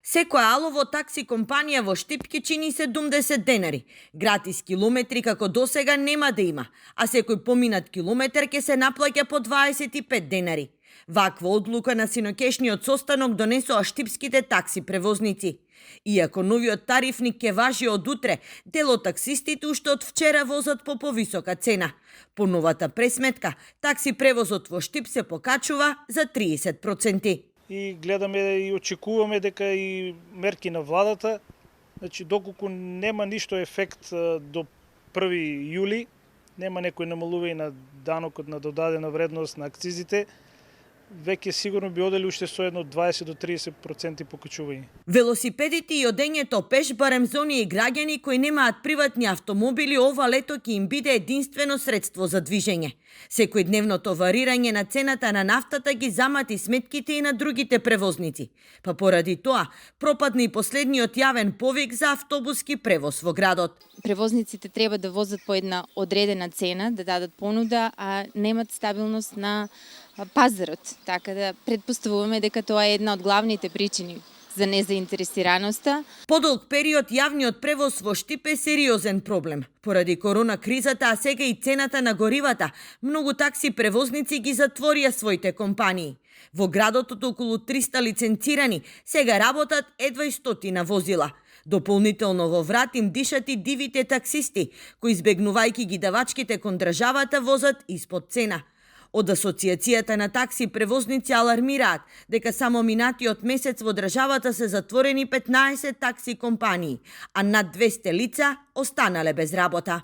Секоја алово такси компанија во Штип ќе чини 70 денари. Гратис километри како досега нема да има, а секој поминат километар ќе се наплаќа по 25 денари. Ваква одлука на синокешниот состанок донесоа штипските такси превозници. Иако новиот тарифник ќе важи од утре, дел од таксистите уште од вчера возат по повисока цена. По новата пресметка, такси превозот во Штип се покачува за 30%. И гледаме и очекуваме дека и мерки на владата, значи доколку нема ништо ефект до 1 јули, нема некој намалување на данокот на додадена вредност на акцизите, веќе сигурно би одели уште со едно 20 до 30% покачување. Велосипедите и одењето пеш, барем за оние граѓани кои немаат приватни автомобили, ова лето ќе им биде единствено средство за движење. Секојдневното варирање на цената на нафтата ги замати сметките и на другите превозници. Па поради тоа, пропадна и последниот јавен повик за автобуски превоз во градот. Превозниците треба да возат по една одредена цена, да дадат понуда, а немат стабилност на пазарот. Така да предпоставуваме дека тоа е една од главните причини за незаинтересираноста. Подолг период јавниот превоз во Штип е сериозен проблем. Поради корона кризата, а сега и цената на горивата, многу такси превозници ги затворија своите компании. Во градот од околу 300 лиценцирани, сега работат едва и 100 возила. Дополнително во врат им дишат и дивите таксисти, кои избегнувајќи ги давачките кон државата возат испод цена. Од Асоцијацијата на такси превозници алармираат дека само минатиот месец во државата се затворени 15 такси компании, а над 200 лица останале без работа.